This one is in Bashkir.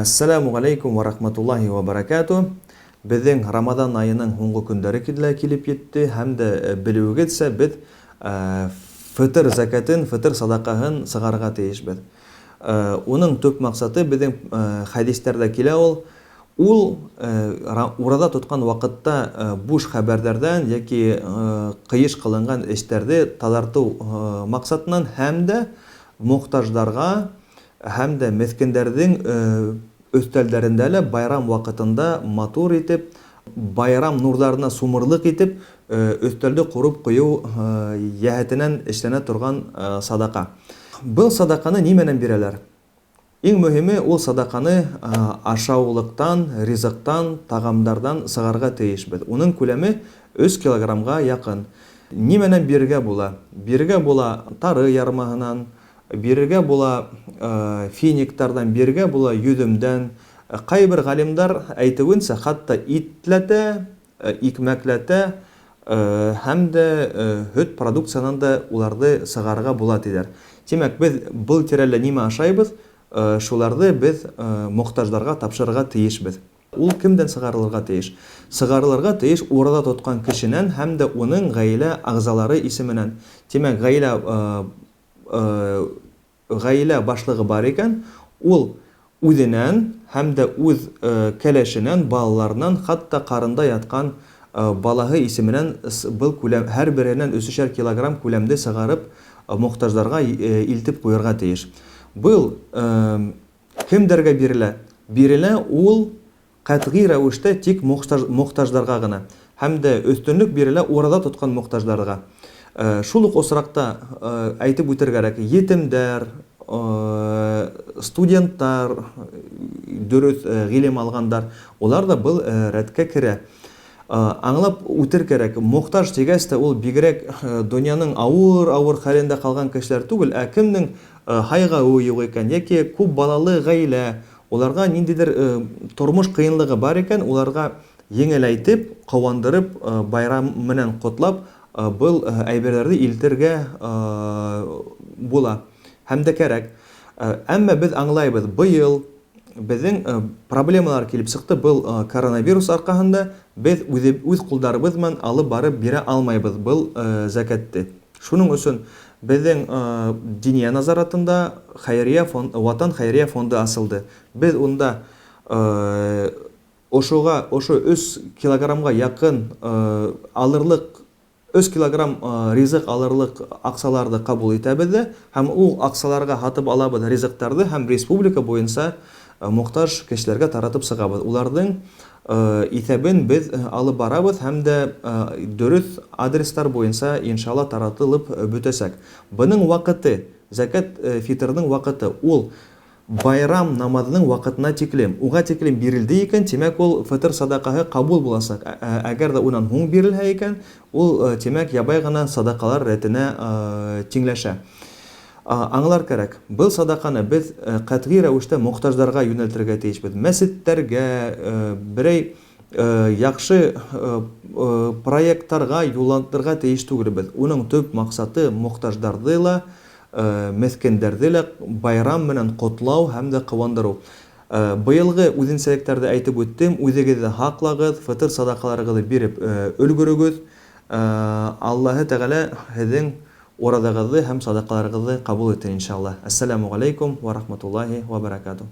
Әссәләмү ғәләйкүм вә рахматуллаһи вә бәрәкәтү. Беҙҙең Рамаҙан айының һуңғы көндәре килә килеп етте һәм дә белеүегеҙсә беҙ фытыр зәкәтен, фытыр садаҡаһын сығарырға тейешбеҙ. Уның төп маҡсаты беҙҙең хәдистәрҙә килә ул, ул ураҙа тотҡан ваҡытта буш хәбәрҙәрҙән йәки ҡыйыш ҡылынған эштәрҙе таҙартыу маҡсатынан һәм дә мохтаждарға һәм дә меҫкендәрҙең өҫтәлдәрендә лә байрам ваҡытында матур итеп, байрам нурҙарына сумырлыҡ итеп өҫтәлде ҡороп ҡуйыу йәһәтенән эшләнә торған садаҡа. Был садаҡаны ни менән бирәләр? Иң мөһиме, ул садаҡаны ашаулыҡтан, ризыҡтан, тағамдарҙан сығарырға тейешбеҙ. Уның күләме өс килограммға яҡын. Ни менән бирергә була? Бирергә була тары ярмаһынан, Бирергә була финиктардан, бирергә була йөҙөмдән. Кайбер галимдар әйтеүенсә, хатта итләтә, икмәкләтә һәм дә һөт продукциянан да уларҙы сығарырға була, тиҙәр. Тимәк, беҙ был тирәлә нимә ашайбыҙ, шуларҙы беҙ мохтаждарға тапшырырға тейешбеҙ. Ул кемдән сығарылырға тейеш? Сығарылырға тейеш ураҙа тотҡан кешенән һәм дә уның ғаилә ағзалары исеменән. Тимәк, ғаилә гаилә башлыгы бар икән, ул үзенән һәм дә үз кәләшенән, балаларынан, хатта карында яткан балаһы исеменән был күләм, һәрберенән өсешәр килограмм күләмде чыгарып, мохтаҗларга илтеп куярга тиеш. Был кемдәргә бирелә? Бирелә ул Катгый рәвештә тик мохтаҗларга гына һәм дә өстенлек бирелә ураза тоткан мохтаҗларга. Шул ук осракта әйтеп үтер кәрәк, ятимдәр, студентлар, дөрес гыйлем алгандар, улар да был рәткә керә. Аңлап үтер кәрәк, мохтаж дигәч тә ул бигрәк дөньяның авыр-авыр хәлендә калган кешеләр түгел, ә кемнең һайгавы юк икән яки күп балалы гаилә, Уларга ниндидер тормыш кыенлыгы бар икән, уларга еңеләйтеп, куандырып, байрам менән котлап, был әйберләрне илтергә була һәм дә кәрәк. Әмма без аңлайбыз, быел безнең проблемалар килеп чыкты, был коронавирус аркаһында без үз кулдарыбыз белән алып барып бирә алмайбыз был зәкәтте. Шуның өчен безнең Диния назаратында хәйрия фонд, Ватан хәйрия фонды ачылды. Без унда ошуга, ошо өч килограммга якын алырлык, өч килограмм ризык алырлык акчаларды кабул итәбез дә һәм ул акчаларга һатып алабыз ризыктарды һәм республика буенча мохтаж кешеләргә таратып чыгабыз. Уларның Иҫәбен без алып барабыҙ һәм дә дөрөҫ адреслар буйынса, иншалла, таратылып бөтәсәк. Бының ваҡыты, зәкәт фитрының ваҡыты, ул байрам намаҙының ваҡытына тиклем. Уға тиклем бирелде икән, тимәк, ул фытыр садаҡаһы ҡабул буласаҡ. Әгәр ҙә унан һуң бирелһә икән, ул, тимәк, ябай ғына садаҡалар рәтенә тиңләшә. Аңлар кәрәк, был садаканы без катгый рәвештә мохтаҗларга юнәлтергә тиешбез. Мәчетләргә, берәй яхшы проектларга юлландырырга тиеш түгелбез. Уның төп максаты, мохтаҗларны ла, мескеннәрне лә байрам менән котлау һәм дә куандыру. Быелгы үзенчәлекләрне әйтеп үттем, үзегезне һаклагыз, фытыр садакаларыгызны биреп өлгерегез. Аллаһы Тәгалә һезнең Уразагызны һәм садакаларыгызны кабул итсен, иншаллаһ. Әссәләмү галәйкүм вә рахматуллаһи вә бәрәкәтүһ.